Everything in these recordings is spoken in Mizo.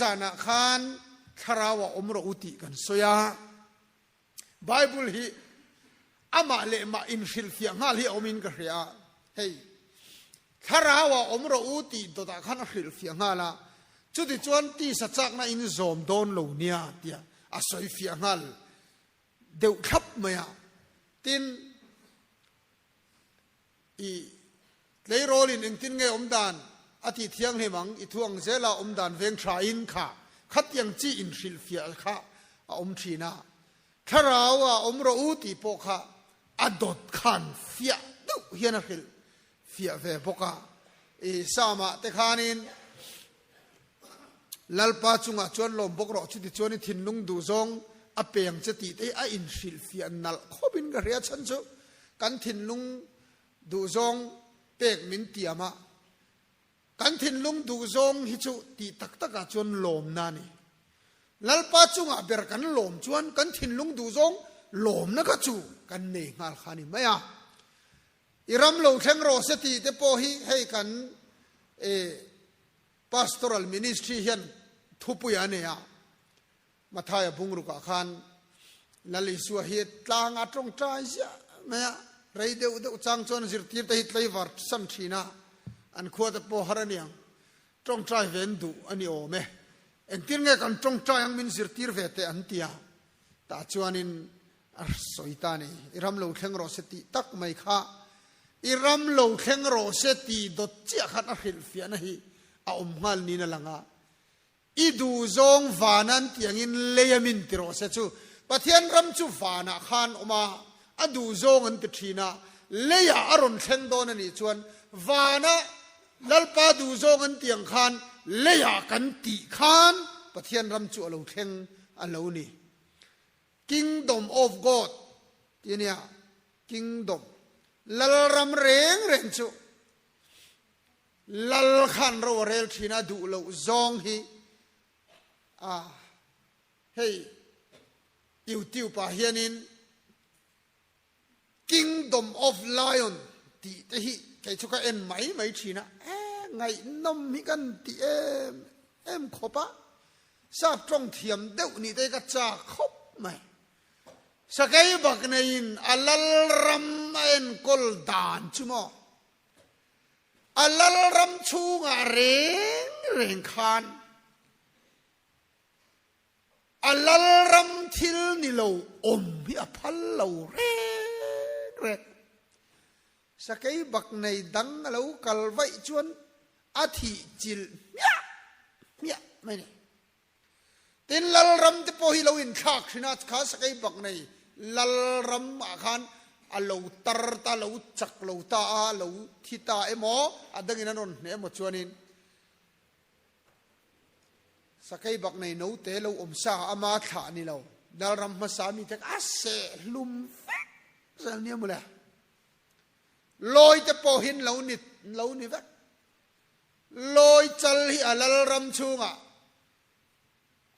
Nizanah khan thlarau ah awm rawh u tih kan sawi a. Bible hi amah leh mah inhrilhfiah nghal hi a awmin ka hria a. Hei, thlarau ah awm rawh u tih dawtah khan a hrilhfiah nghal a. Chutichuan tisa chakna in zawm dawn lo nia tia a sawifiah nghal deuh thlap mai a. Tin, i tleirawlin engtin nge awm dan a tih thianghlim ang, i thu ang zela awm dan veng tha in kha khatiang chi inhrilhfiah kha a awm thin a. Thlarau ah awm rawh u tih pawh kha a dawt khan fiah deuh hian a hrilh fiah ve bawk a. I Psalm-ah te khanin Lalpa chungah chuan lawm bawk rawh, chuti chuan i thinlung duh zawng a peng che tih te hi a inhrilhfiah nalh khawpin ka hria. Chhan chu kan thinlung duh zawng pek min tiam a, kan thinlung duh zawng hi chu tih tak takah chuan lawmna a ni. Lalpa chungah ber kan lawm chuan kan thinlung duh zawng lawmna kha chu kan nei nghal kha a ni mai a. I ram lo thleng rawh se tih te pawh hi hei kan Pastoral Ministry hian thupui a nei a, Mathaia bungrukah khan Lal Isua hi tlang a tawngtai ziah mai a, rei deuh deuh chang chuan zirtirte hi tlaivar san thin a, an khuate pawh har a niang, tawngtai ve an duh a ni awm e. Engtin nge kan tawngtai ang min zirtir ve teh an ti a, tah chuanin A sawi ta ni, I ram lo thleng rawh se tih tak mai kha, I ram lo thleng rawh se tih dawt chiah khan a hrilhfiahna hi a awm nghal niin a lang a. I duhzawng vanan tiangin lei a min ti rawh se chu Pathian ram chu vanah khan awm a, a duhzawng an ti thin a, leiah a rawn thleng dawn a nih chuan vana Lalpa duhzawng an ti ang khan leiah kan tih khan Pathian ram chu a lo thleng a lo ni. Kingdom of God ti a nia, Kingdom, Lalram reng reng chu Lal khan ro a rel thin a, duh loh zawng hi a hei YouTube ah hianin Kingdom of Lion tih te hi kei chu ka en mai mai thin a, e ngaihnawm hi kan ti em em khawp a, sap tawng thiam deuh nih te hi ka chak khawp mai. Sakei bak neiin a lalram a enkawl dan chu maw? A lalram chhungah reng reng khan A lalram thil ni lo awm hi a phal lo reng reng. Sakei bak nei dang a lo kal vaih chuan a thih chilh hmiah hmiah mai ni. Tin lalram te pawh hi lo inthlak thin a, kha sakei bak nei lalram ah khan a lo tar ta, lo chak lo ta a, lo thi ta emaw, a dangin an rawn hneh emaw chuanin Sakei bak nei note lo awm sa ama thlah ni lo. Lalram hmasa mi te a seh hlum vek zel nia mawle. Lawi te pawh hin lo ni lo ni vek. Lawi chal hi a lalram chhungah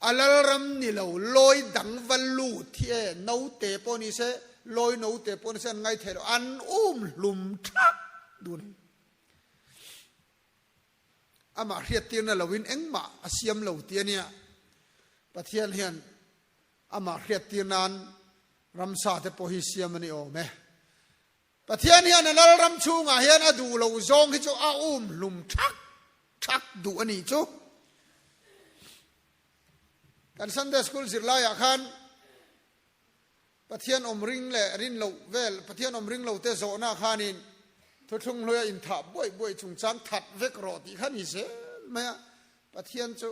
a lalram ni lo lawi dang va lut hi e note pawh ni se lawi note pawh ni se an ngaithei lo an um hlum thak dun. Amah hriattirna loin engmah a siam lo ti a nia. Pathian hian amah hriattir nan ramsa te pawh hi siam a ni awm e. Pathian hian a lalram chhungah hian a duh loh zawng hi chu a um hlum thak thak duh a nih chu. Kan Sunday School zirlaiah khan Pathian awm ring leh rin loh vel, Pathian awm ring lo te zawhna khanin thuthlung hluia inthah buaih buaih chungchang that vek rawh tih kha ni zel mai a. Pathian chu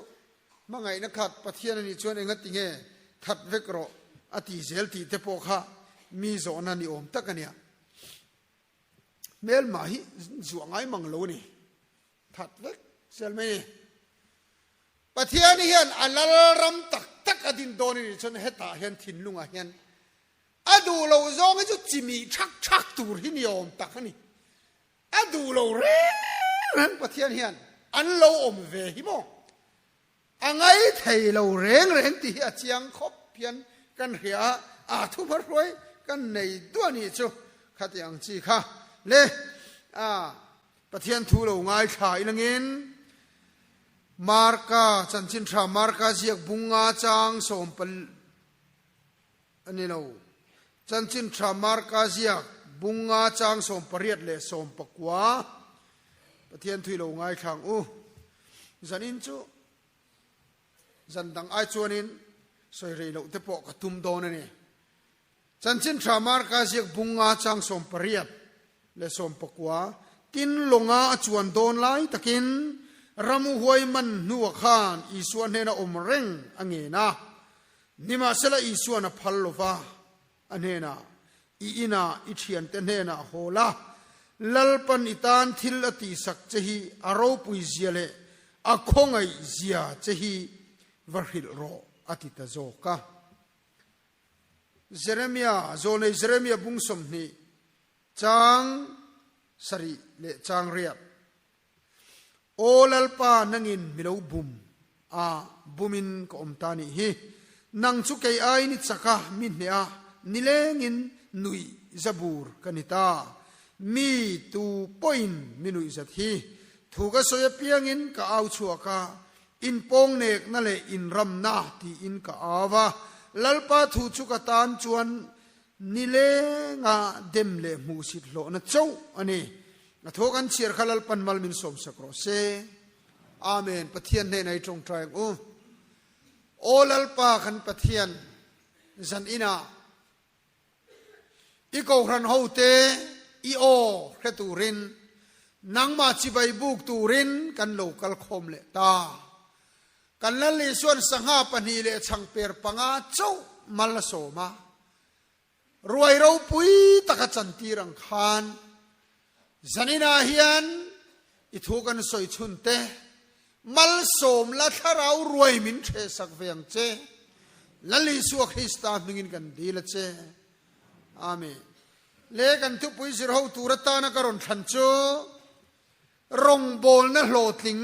hmangaihna khat Pathian a nih chuan enga ti nge that vek rawh a ti zel tih te pawh kha mi zawhna ni awm tak a nia. Hmelma hi zuah ngai mang lo a ni. That vek zel mai ni. Pathian hian a lalram tak tak a din dawn a nih chuan hetah hian thinlungah hian a duh loh zawng hi chu chimih thak thak tur hi ni awm tak a ni. A duh lo reng reng Pathian hian an lo awm ve hi maw? A ngai thei lo reng reng tih hi a chiang khawp hian kan hria a, a thu hmahruai kan nei duah nih chu khatiang chi kha le a Pathian thu lo ngaithla ilangin. Marka chanchin tha Marka ziak bunga chang sawmpal a ni lo. Chanchin tha Marka ziak bunga chang 18 leh 19 Pathian thui lo ngai thlang u. Zanin chu zan dang ai chuanin sawi rei loh te pawh ka tum dawn a ni. Chanchin tha Marka ziak bunga chang 18 leh 19 tin lawnga a chuan dawn lai takin ramu huai man hnuah khan Isua hnena awm reng a ngen a. Nimahsela Isuan a phal lo va, a hnenah, I inah i thiante hnenah haw la, Lalpan i tan thil a tihsak che hi a ropui zia leh a khawngaih zia che hi va hrilh rawh, a ti ta zawk a. Jeremia, Zawnei Jeremia bung 20, chang sarih leh chang riat. Aw Lalpa, nangin mi lo bum a, bumin ka awm ta nih hi. Nang chu kei aiin i chak a, mi hneh a, nilengin nuih za bur ka ni ta. Mi tu pawhin mi nuih zat hi. Thu ka sawi apiangin ka au chhuak a, inpawngnekna leh inramna tiin ka au a. Lalpa thu chu ka tan chuan Nilenga dem leh hmuhsit hlawhna chauh a ni. A thaw kan chhiar kha Lalpan mal min sawmsak rawh se. Amen. Pathian hnenah i tawngtai ang u. Aw Lalpa kan Pathian, zan inah i kohhran hote i aw hre turin, nangmah chibai buk turin kan lo kal khawm leh ta. Kan Lal Isua'n sangha pahnih leh chhangper panga chauh mal a sawm a, ruai ropui taka chantir ang khan zaninah hian i thu kan sawi chhun te, malsawm la thlarau ruai min ṭhehsak ve ang che. Lal Isua Krista hmingin kan dil a che. Amen. Le kan thupui zir ho tur atana ka rawn thlan chu Rawngbawlna hlawhtling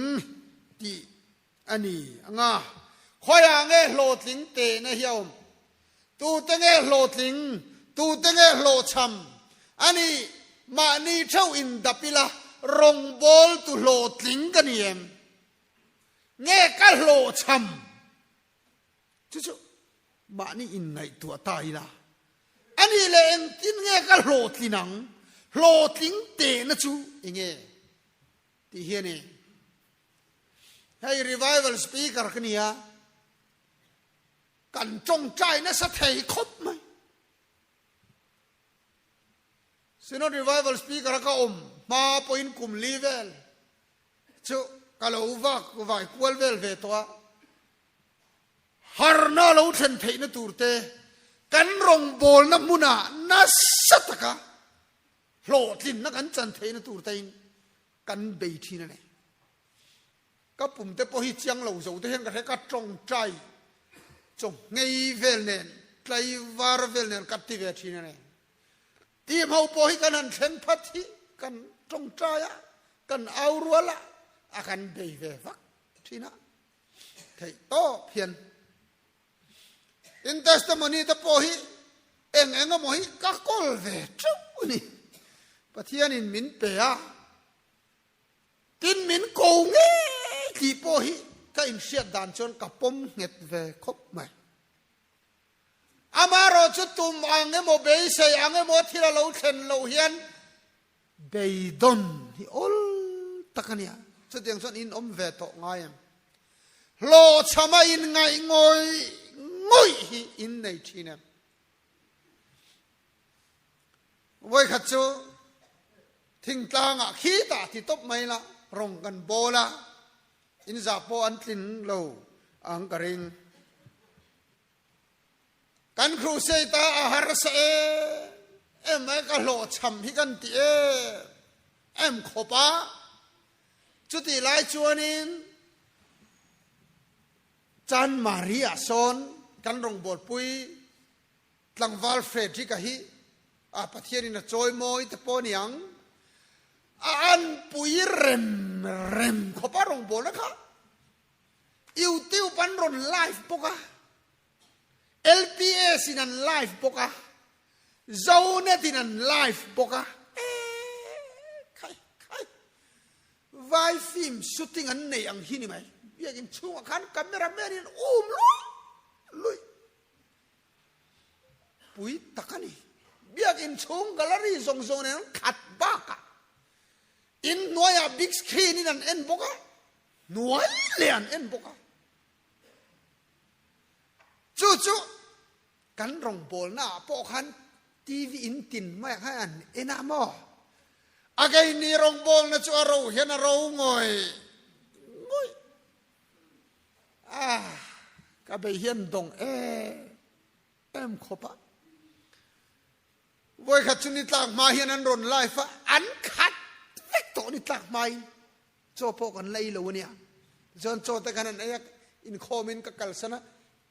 tih a ni ang a, khawiah nge hlawhtling tehna hi a awm? Tute nge hlawhtling? Tute nge hlawhchham? A ni, mahni theuh indap ila rawngbawltu hlawhtling ka ni em? Nge ka hlawhchham? Chu chu mahni inngaihtuah ta ila, a nih leh engtin nge ka hlawhtlin ang? Hlawhtling tehna chu enge tih hi a ni. Hei revival speaker ka nia, kan tawngtai nasa thei khawp mai. Synod revival speaker a ka awm hma pawhin kum li vel chu ka lo vak vai kual vel ve tawh a. Harna lo thlen theihna turte kan rawngbawlna hmunah nasa taka hlawhtlinna kan chan theihna turtein kan bei thin a ni. Ka pumte pawh hi chiang lo zo te hian ka hre ka tawngtai chaw nghei vel nen tlaivar vel nen ka ti ve thin a ni. Team ho pawh hi kan han thleng phat hi kan tawngtai a, kan au rual a, a kan bei ve vak thin a. Theih tawp hian in testimony te pawh hi eng eng emaw hi ka kawl ve teuh a ni. Pathianin min pe a, tin min ko ngei tih pawh hi ka inhriat dan chuan ka pawm nghet ve khawp mai. Amaherawh chu tum ang emaw beisei ang emaw thil a lo thlen loh hian beidawn hi awl tak a nia. Chutiang chuan in awm ve tawh ngai ang. Hlawhchhama in ngaih ngawih ngawih hi in nei thin em? Vawikhat chu thingtlangah khitah ti tawp mai la rawng kan bawl a, in zah pawh an tling lo ang ka ring. Kan crusade a a harsa em em mai ka hlawhchham hi kan ti em em khawp a, chutih lai chuanin Chanmari ah sawn kan rawngbawlpui tlangval Frederick-a hi a Pathianin a chawimawi te pawh a ni ang, a anpui rem rem khawp a rawngbawlna kha. YouTube an rawn live bawk a, LPS in an live bawk a, Zonet in an live bawk a, ee khai khai vai film shooting an nei ang hi ni mai. Biakin chhungah khan cameraman in um lui lui. Pui tak a ni. Biakin chhung gallery zawng zawng nen an khat bakah in hnuaiah big screen in an en bawk a, hnuai leh an en bawk a. Chu chu kan rawngbawlna ah pawh khan TV in tin mai ah khan an en a maw? A keini rawngbawlna chu a ro hian a ro ngawih ngawih a, ka bei hian dawng em em khawp a. Vawikhat chu ni tlak hma hian an rawn live a, an khat vek tawh ni tlak hmain. Chaw pawh kan la ei lo a nia. Tichuan chaw te khan an ei a, inkhawmin ka kalsan a,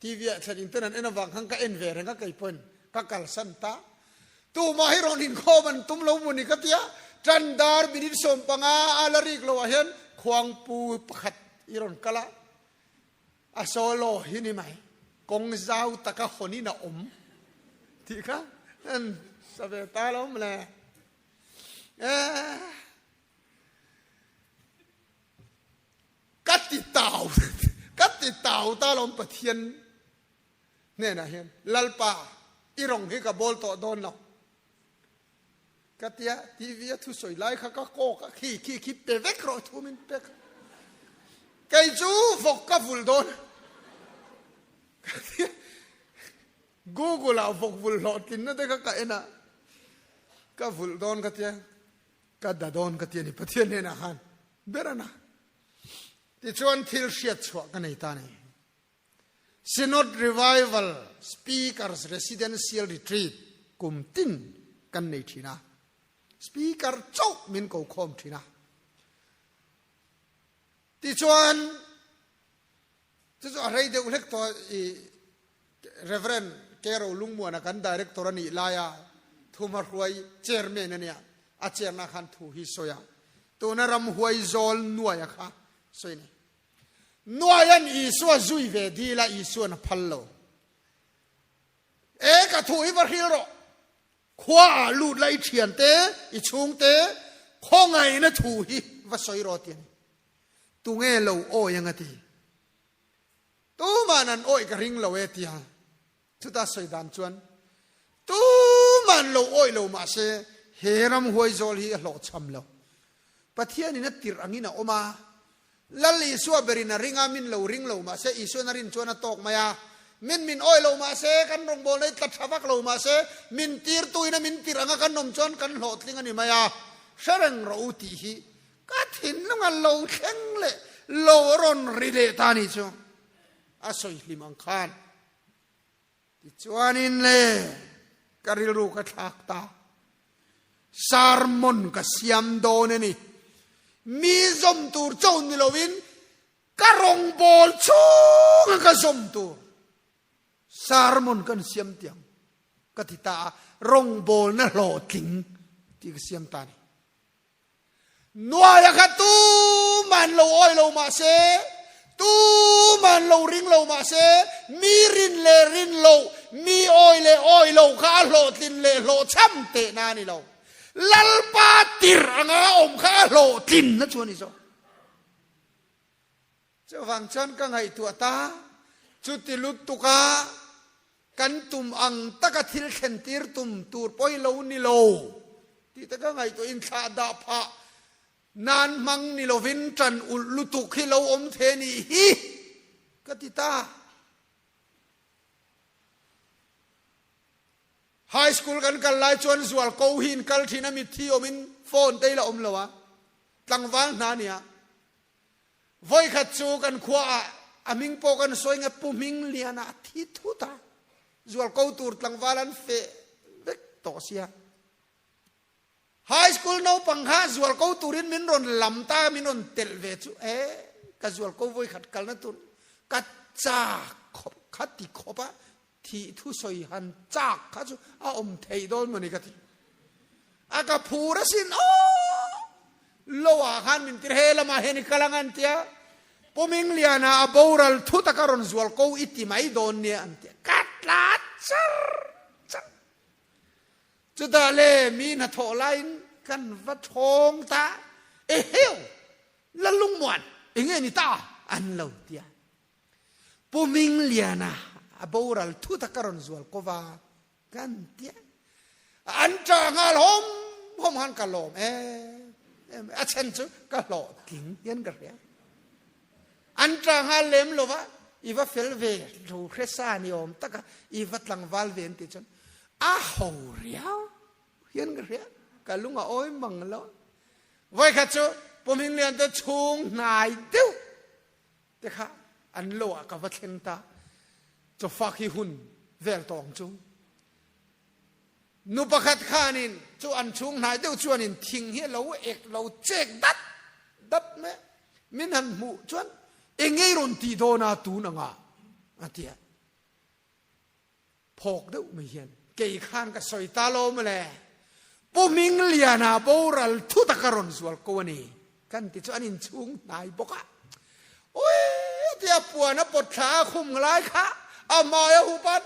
TV ah thlen in ten an en avang khan ka en ve reng a kei pawhin ka kalsan ta. Tumah hi rawn inkhawm an tum lo maw ni ka tia, tan dar minute 15 a la rik loh ah hian khuangpu pakhat i rawn kal a, a solo hi ni mai, kawng zau taka hawnin a awm tih kha an sa ve ta lo mawle. Ka ti tau ka ti tau ta lawm Pathian hnenah hian Lalpa i rawng hi ka bawl tawh dawn lo ka tia TV a thusawi lai kha ka kawk a khi khi khi pe vek rawh thu min pek kei chu vawk ka vul dawn ka tia Google ah vawk vul hlawhtlinna te kha ka en a ka vulh dawn ka tia Ka da dawn ka ti a ni, Pathian hnenah khan ber a na. Tichuan thil hriat chhuah ka nei ta a ni. Synod Revival Speakers Residential Retreat kum tin kan nei thin a. Speaker chauh min ko khawm thin a. Tichuan chu chu a rei deuh hlek tawh i Reverend Kero Lungmuana kan Director a nih laia thuma hruai Chairman a nia, a chairna khan thu hi sawi a, tuna ramhuai zawl nuaia kha sawi a ni. Nuaian Isua zui ve dil a, Isuan a phal lo. E ka thu hi va hril rawh, khua ah lut la i thiante, i chhungte khawngaihna thu hi va sawi rawh ti a ni. Tunge lo awi anga ti? Tuman an awih ka ring lo e tia chuta sawi dan chuan tuman lo awih lo mahse he ramhuai zawl hi a hlawhchham lo. Pathianin a tirh angin a awm a, Lal Isua berin a ring a, min lo ring lo mahse Isuan a rin chuan a tawk mai a, min min awih lo mahse kan rawngbawlna hi tla tha vak lo mahse min tirtuin a min tirh anga kan awm chuan kan hlawhtling a ni mai a, hre reng rawh u tih hi Ka thinlung a lo thleng leh lo rawn ri leh ta ni chu a sawi hlim ang khan. Tichuanin le ka rilru ka thlak ta. Sermon ka siam dawn a ni. Mi zawm tur cho ni loin ka rawngbawl chhunga ka zawm tur sermon kan siam tiang ka ti ta a, rawngbawlna hlawhtling tih ka siam ta a ni. Nuaia kha tuman lo awi lo mah se, tuman lo ring lo mah se, mi rin leh rin lo, mi awi leh awi lo kha a hlawhtlin leh hlawhchham tehna a ni lo. Lalpa tirh anga a awm kha a hlawhtlinna chu a ni zawk. Chuvang chuan ka ngaihtuah ta, chuti lutuka kan tum ang taka thil thlentir tum tur pawh hi lo ni lo tih te ka ngaihtuah inthlah dah phah nan hmang ni lovin tan ulh lutuk hi lo awm the nih hi ka ti ta. High school kan kal lai chuan zual ko hi in kal thin a mitthi awmin phone te hi la awm lo a, tlangval hna a nia. Vawikhat chu kan khua ah a hming pawh kan sawi nge Pu Hmingliana a thi thut a, zual ko tur tlangval an feh vek tawh sia. High school naupang kha zual ko turin min rawn lam ta min rawn telh ve chu e ka zual ko vawikhat kalna tur ka chak khawp kha ti khawp a thih thu sawi han chak kha chu a awm thei dawn mawni ka ti. A ka phur asin aw! Lo ah khan min tir he lamah hian i kal ang an tia. Pu Mingliana a boral thu taka rawn zual ko i ti mai dawn nia an tia. Ka tla char char. Chutah le mi hnathawh laiin kan va thawng ta. Eheu! Lalungmuan, enge ni ta? an lo tia. Pu Mingliana a boral thut a ka rawn zual ko va kan tia. An ṭah nghal hawm hawm khan ka lawm em em a chhan chu ka hlawhtling hian ka hria. An ṭah nghal lem lo va, i va fel ve lo hre sa ni awm taka i va tlangval ve an tih chuan a ho riau hian ka hria. Ka lung a awi mang lo. Vawikhat chu Pu Hminglian te chhung hnai deuh te kha an lo ah ka va thleng ta. Chawfak hi hun vel tawng chu. Nu pakhat khanin chu an chhung hnai deuh chuanin thing hi a lo ek lo chek dat dat mai a. Min han hmuh chuan engei rawn tih dawn a tun anga a ti a. Phawk deuh mai hian kei khan ka sawi ta lo mawle. Pu Hmingliana boral thu taka rawn zual ko a ni kan ti chu an inchhung hnai bawk a. Ui tia puan a pawt thla a khum lai kha a hmai a hup a.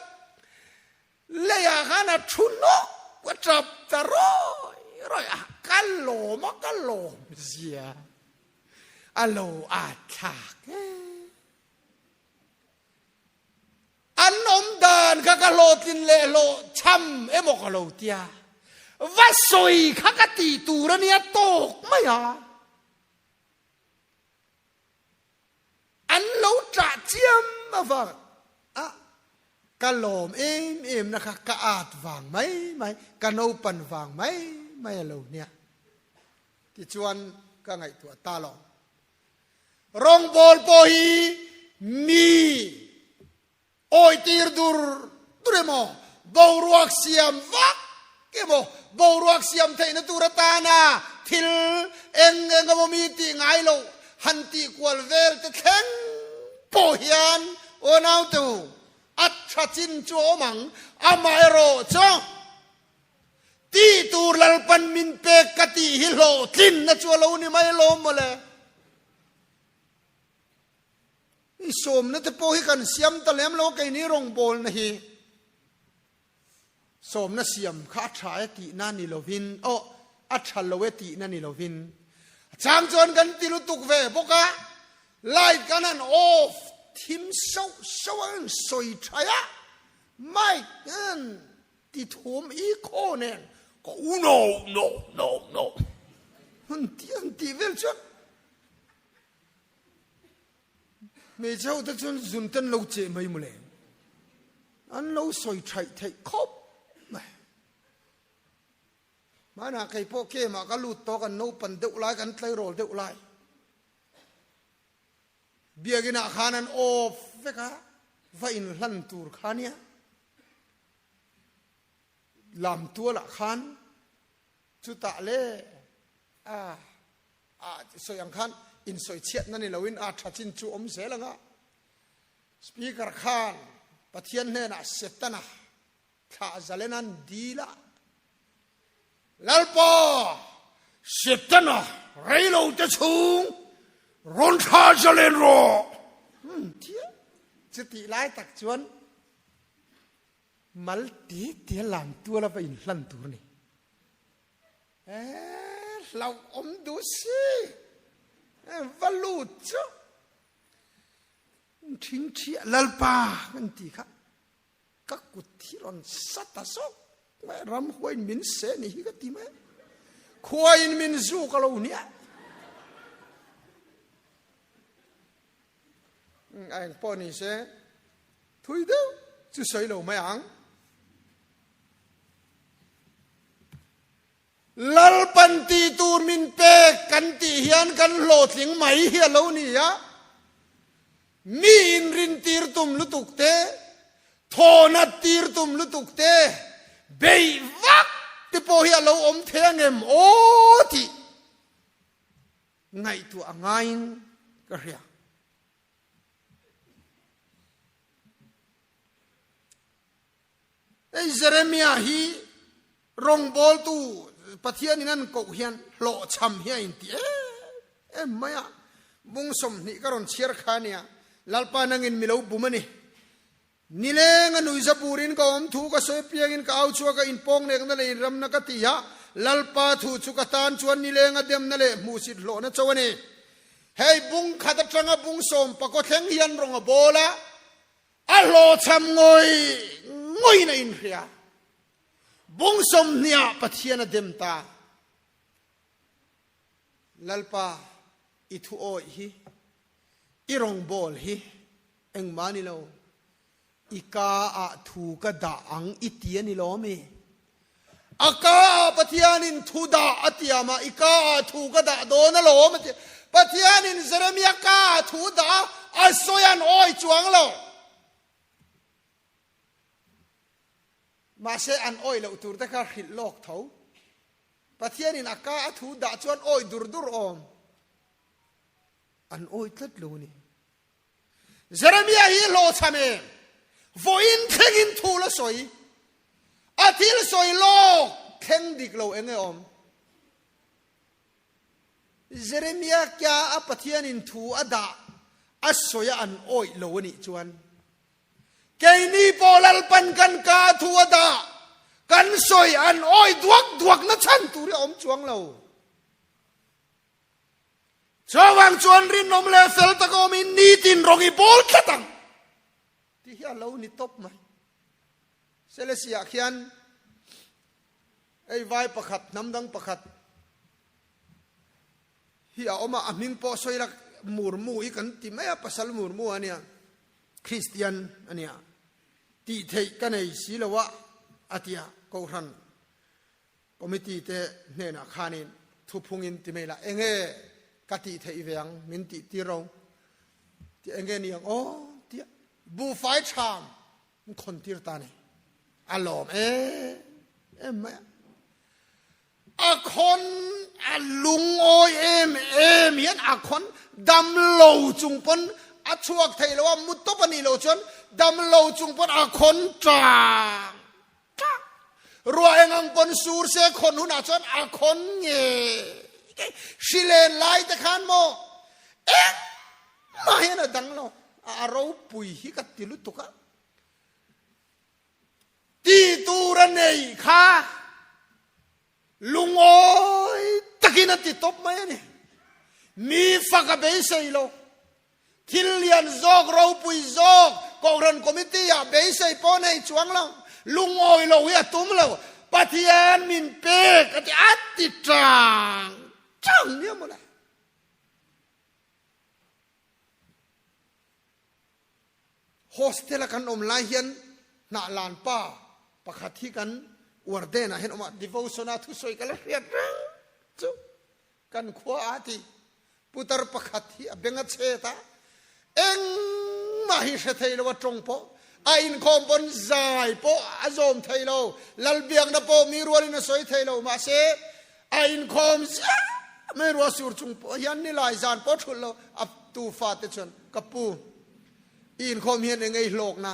Leiah khan a thu nawk a tap ta rawi rawi a, ka lawm a ka lawm zia a lo at thlak e. An awm dan kha ka hlawhtlin leh hlawh chham emaw ka lo tia, va sawi kha ka tih tur a nia tawk mai a. An lo ṭah chiam avang a ka lawm em em na kha ka at vang mai mai, ka naupan vang mai mai a lo nia. Tichuan ka ngaihtuah ta lo. Rawngbâwl pawh hi mi Awitir dur dur emaw, boruak siam vak emaw, boruak siam theihna tur atana thil eng eng emaw mi tih ngai loh han tih kual vel te thleng pawh hian aw naute u, a tha chin chu a awm ang, amaherawh chu tih tur Lalpan min pek ka tih hi hlawhtlinna chu a lo ni mai alawm mawle. I sawmna te pawh hi kan siam ta lem lo, keini rawngbawlna hi sawmna siam kha a tha e tihna ni lovin, aw a tha lo e tihna ni lovin, a chang chuan kan ti lutuk ve bawk a, light kan han off thim sauh sauh a, an sawi thaih a, mic an ti thum i khaw nen ka u no no no no an ti an tih vel chuan Hmeichhe ho te chuan zun te an lo cheh mai mawle. An lo sawi thaih theih khawp mai. Hmanah kei pawh game ah ka lut tawh kan naupan deuh lai kan tleirawl deuh lai. Biakinn ah khan an off vek a, va inhlan tur kha nia. Lam tual ah khan chutah le a A sawi ang khan insawi chhiatna ni loin a tha chin chu awm zel ang a. Speaker khan Pathian hnenah Setana thlah zalen an dil a, Lalpa, Setana reilo te chhung rawn thlah zalen rawh! Thiam chutih lai tak chuan mal ti tia lam tuala va inhlan tur a ni. Eh, hlauh awm duh si. Eh, va lut chu. Thing thi lalpa kan ti kha. Ka kut thi ron sat a zawk. Mai ram huain min se ni hi ka ti mai. Khuain min zu ka lo nia. Eng pawh ni se thui deuh chu sawi lo mai ang. Lalpan tih tur min pek kan tih hian kan hlawhtling mai hi a lo ni a, mi inrin tir tum lutuk te, thawhnat tir tum lutuk te, beih vak te pawh hi a lo awm thei angem aw tih ngaihtuah a ngaiin ka hria. Hei Jeremia hi rawngbawltu Pathianin an koh hian hlawhchham hi a inti em em mai a. Bung 20 ka rawn chhiar kha ania, Lalpa nangin mi lo bum a ni. Nileng a nuiza burin ka awm thu ka sawi piangin ka au chhuak a, inpawng nekna leh inramna ka ti a, Lalpa thu chu ka tan chuan nileng a demna leh hmuhsit hlawhna cho a ni. Hei bung khat atanga bung 11 thleng hian rawng a bawl a, a hlawhchham ngawih ngawihin a inhria. Bung 20 ah Pathian a dem ta. Lalpa, i thu awih hi, i rawngbawl hi engmah a ni lo. I ka ah thu ka dah ang i ti a ni lo ami? A ka ah Pathianin thu dah a tiam a, i ka ah thu ka dah dawn alawm a ti. Pathianin Jeremia ka ah thu dah a, a sawi an awi chuang lo. Mahse an awi loh tur te kha hrilh lawk tho. Pathianin a ka a thu dah chuan awi dur dur awm. An awi tlat lo a ni. Jeremia hi hlawhchham em? Vawiin thlengin thu la sawi. A thil sawi lawk thleng dik lo eng nge awm? Jeremia kia a Pathianin thu a dah a sawi a an awih lo a nih chuan keini pawh Lalpan kan ka thu a dah kan sawi an awih duak duak na chhan tur hi a awm chuang lo. Chuvang chuan rinawm leh fel tak awmin nitin rawng i bawl tlat ang tih hi a lo ni tawp mai. Selesih-ah khian hei vai pakhat, hnam dang pakhat hi a awm a, a hming pawh sawi la Murmu hi kan ti mai a, pasal Murmu a nia, Kristian a nia, tih theih ka nei si lo a, a ti a, Kohhran Committee te hnenah khanin thuphungin ti mai la, enge ka tih theih ve ang min tih tir ro ti enge ni ang aw tia buhfai ṭham an khawn tir ta ni. A lawm em em mai a. A khawn a lungawi em em hian a khawn dam lo chung pawn a chhuak thei lo a, mu tawp a nih loh chuan dam lo chung pawn a khawn ṭang. Tah ruah eng ang pawn sur se khawn hunah chuan a khawn nge hri len lai te khan maw engmah hian a dang lo a ropui hi ka ti lutuk a ti tur a nei kha Lungawi takin a ti tawp mai a ni. Mi fak a beisei lo. Thil lian zawk, ropui zawk, Kohhran Committee ah beisei pawh nei chuang lo. Lungawi lo hi a tum lo. Pathian min pek a ti a ti tang tang nia mawle. Hostel a kan awm lai hian hnahlan pa pakhat hi kan warden ah hian awm a, devotion a thusawi ka la hriat reng chu kan khua a ti. Putar pakhat hi a beng a chhet a, engmah hi hre thei lo a tawng pawh a inkhawm pawn zai pawh a zawm thei lo, Lalbiakna pawh mi rualin a sawi thei lo, mahse a inkhawm ziah mai ruah sur chung pawh hian nilai zan pawh thulh lo a tu fate chuan ka pu i inkhawm hian eng ei hlawkna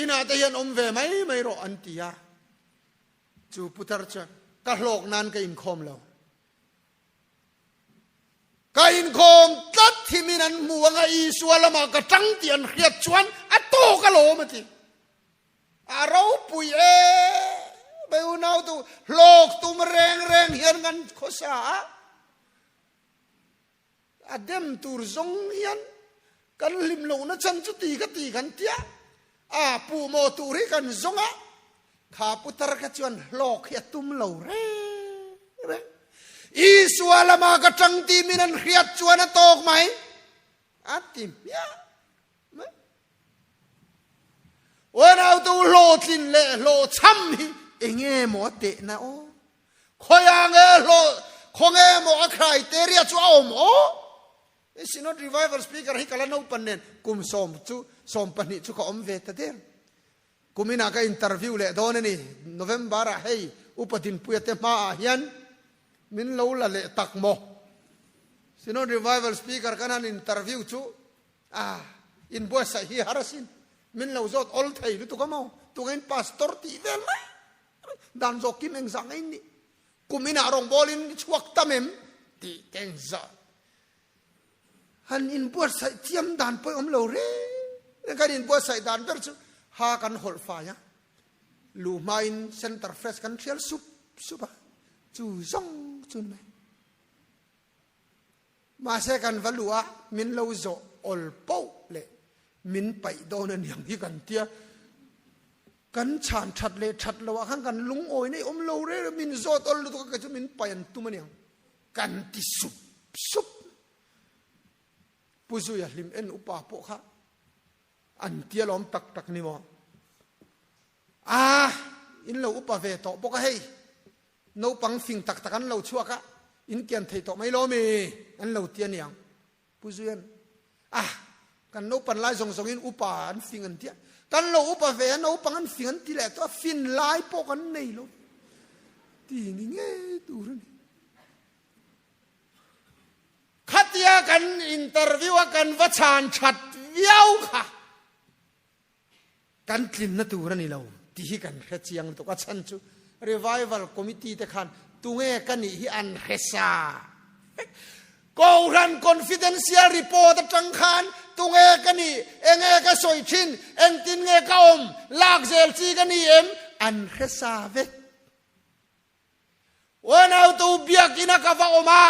inah te hian awm ve mai mai rawh an ti a, chu putar chuan ka hlawk nan ka inkhawm lo ka inkhawm tlat thimin an hmu anga Isua lamah ka tang tih an hriat chuan a tawk alawm a ti. A ropui e mai unau tu hlawk tum reng reng hian kan khawsa a, a dem tur zawng hian kan hlim lohna chan chu ti ka ti kan tia a pu maw tur hi kan zawng a, kha putar kha chuan hlawk hi a tum lo reng reng. Isua lama ka tang ti min an hriat chuan a tawk mai a ti hmiah. Unautu hlawhtlin leh hlawhchham hi enge maw a tehna aw? Khawiah nge hlawh, khawnge maw a criteria chu a awm aw? I Synod Revival Speaker hi ka la naupan nen kum sawm chu 12 chu ka awm ve ta der. Kum inah ka interview leh dawn a ni. November ah hei Upa Dinpuia te hmaah hian min lo la leh tak maw? Synod Revival Speaker kan han interview chu Ah, in buatsaih hi har asin. Min lo zawt awl thei lutuk a maw? Tungain pastor tih vel mai dan zawk kim engzah ngei nih? Kum inah rawngbawl in chhuak tam em? Tih te engzah. Han in buatsaih chiam dan pawh awm lo reng. Kan in buatsaih dan ber chu ha kan hawlh fai a. Lu hmain center fresh kan thial sup sup a. Chu zawng chu ni mai. Mahse kan va luh a, min lo zawh awl poh leh min paih dawn a niang hi kan tia. Kan chhan that leh that loh ah khan kan lungawi nei awm lo reng reng, min zawt awl lutuk a kei chu min paih an tum a niang kan ti sup sup. Pu Zuia hlim en upa pawh kha an tia lawm tak tak ni maw? A, in lo upa ve tawh bawk a hei, naupang fing tak tak an lo chhuak a, in kian thei tawh mai lawm i, an lo ti a niang. Pu Zuian, A, kan naupan lai zawng zawngin upa an fing an ti a, kan lo upa ve a, naupang an fing an ti leh tawh a, fin lai pawh kan nei lo ti ni ngei tur a ni. Khatia kan interview a kan va chhan that viau kha. Kan tlinna tur a ni lo tih hi kan hre chiang lutuk. A chhan chu Revival Committee te khan tunge ka nih hi an hre sa vek. Kohhran Confidential Report atang khan tunge ka nih, enge ka sawi thin, engtin nge ka awm, lak zel chi ka ni em, an hre sa vek. Unautu biakinn a ka va awm a,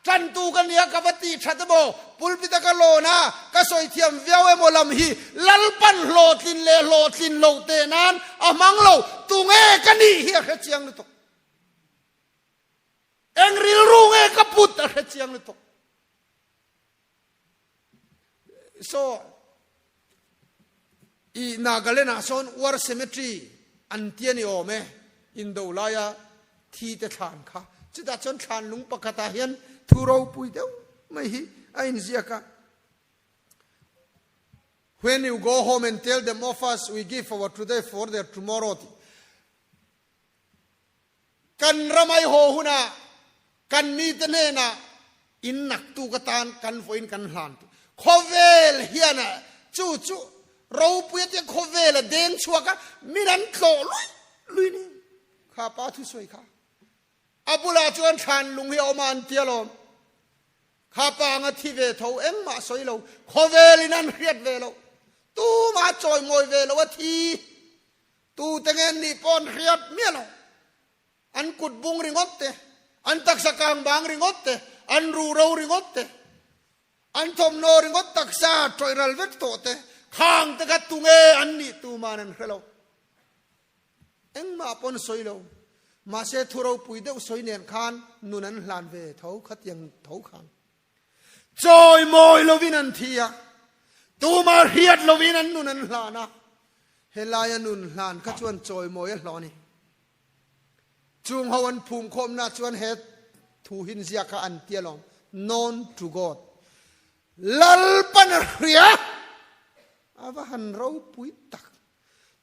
ṭantu ka nia ka va tih ṭhat emaw, pulpit a ka lawn a, ka sawi thiam viau emaw lam hi Lalpan hlawhtlin leh hlawhtlin loh teh nan a hmang lo, tunge ka nih hi a hre chiang lutuk. Eng rilru nge ka put a hre chiang lutuk. So, i Nagaland ah sawn War Cemetery an ti a ni awm e, indo laia thi te thlan kha. Chutah chuan thlan lung pakhat ah hian thu ropui deuh mai hi a inziak a. When you go home and tell them of us, we give our today for their tomorrow tih. Kan ramai haw hunah kan mite hnenah in naktuk atan kan vawiin kan hlan tih khawvel hian a chu chu ropui a tia khawvel a deng chhuak a, min an tlawh luih luih ni. Kha pa thusawi kha a bulah chuan thlan lung hi a awm a an tia lawm. Kha pa anga thi ve tho engmah sawi lo, khawvelin an hriat ve loh, tumah chawimawi ve lo a thi. Tute nge an nih pawh an hriat miah lo. An kut bung ringawt te, an taksa kang bang ringawt te, an ruhro ringawt te, an thawmhnaw ringawt taksa tawih ral vek tawh te, khang te kha tunge an nih tuman an hre lo. Engmah pawh an sawi lo. Mahse thu ropui deuh sawi nen khan nun an hlan ve tho khatiang tho khan. Chawimawi lovin an thi a, tumah hriat lovin an nun an hlan a, helaia nun hlan kha chuan chawimawi a hlawh a ni. Chung ho an phum khawmna chuan he thu hin zia kha an ti alawm, Known to God. Lalpan a hria, a va han ropui tak.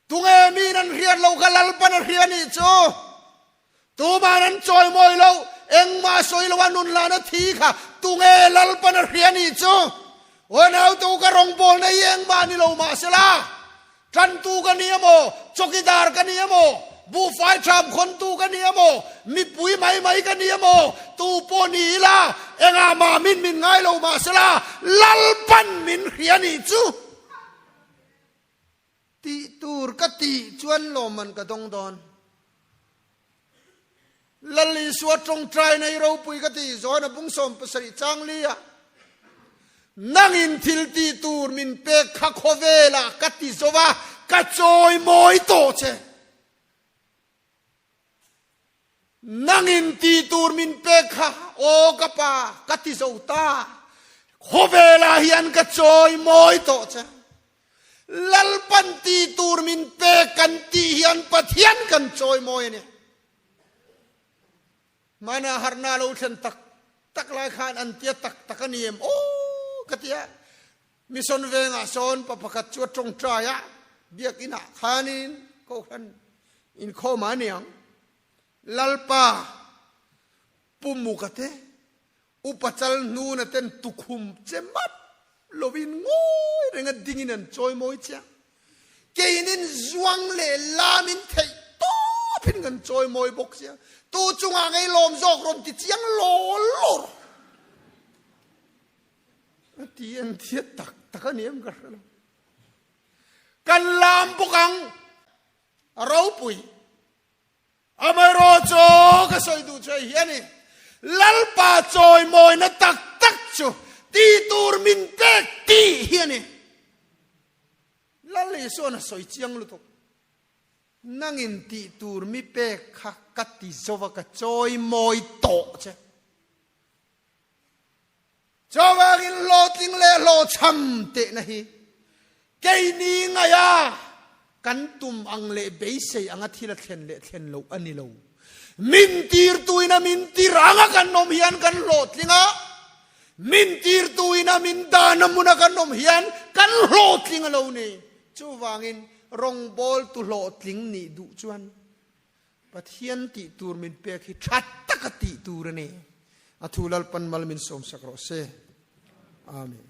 Tunge miin an hriat lo kha Lalpan a hria nih chu. Tuman an chawimawi lo, engmah sawi lo a nun lan a thi kha tunge Lalpan a hria nih chu. Unautu ka rawngbawlna hi engmah ni lo mahsela, tantu ka ni emaw, chawkidar ka ni emaw, buhfai ṭham khawntu ka ni emaw, mipui mai mai ka ni emaw, tu pawh ni ila, engah mah min min ngai lo mahsela, Lalpan min hria nih chu. Tih tur ka tih chuan lawmman ka dawng dawn. Lal Isua tawngtai nei ropui ka ti, Johana bung 17 chang li ah, Nangin thil tih tur min pek kha khawvelah ka ti zo va, ka chawi mawi tawh che. Nangin tih tur min pek kha, aw ka pa, ka ti zo ta. Khawvelah hian ka chawi mawi tawh che. Lalpan tih tur min pek kan tih hian Pathian kan chawi mawi a ni. Hmana harhna lo thlen tak tak lai khan an tia tak tak a ni em? Aw ka ti a. Mission vengah sawn pa pakhat chu a tawngtai a, biakinah khanin Kohhran inkhawm a niang. Lalpa Pu Muka te, Upa Chal Hnuna ten tukhum che map lovin ngawi renga dingin an chawimawi chiang. Keinin zuang leh lamin theih tawpin kan chawimawi bawk sia. Tu chungah ngei lawm zawk rawn ti chiang law law rawh. A ti an thiat tak tak a ni em ka hre lo. Kan lam bawk ang a ropui. Amaherawhchu ka sawi duh chu hei hi a ni. Lalpa chawimawina tak tak chu tih tur min pek tih hi a ni. Lal Isuan a sawi chiang lutuk. Nangin tih tur mi pek kha ka ti zova ka chawi mawi tawh che. Chuvangin hlawhtling leh hlawhchham tehna hi keini ngaia kan tum ang leh beisei anga thil a thlen leh thlen loh a ni lo. Min tirtuin a min tir anga kan awm hian kan hlawhtling a, min tirtuin a min dahna hmuna kan awm hian kan hlawhtling a lo ni. Chuvangin rawngbawltu hlawhtling nih duh chuan Pathian tih tur min pek hi tha taka tih tur a ni. A thu Lalpan mal min sawmsak rawh se. Amen.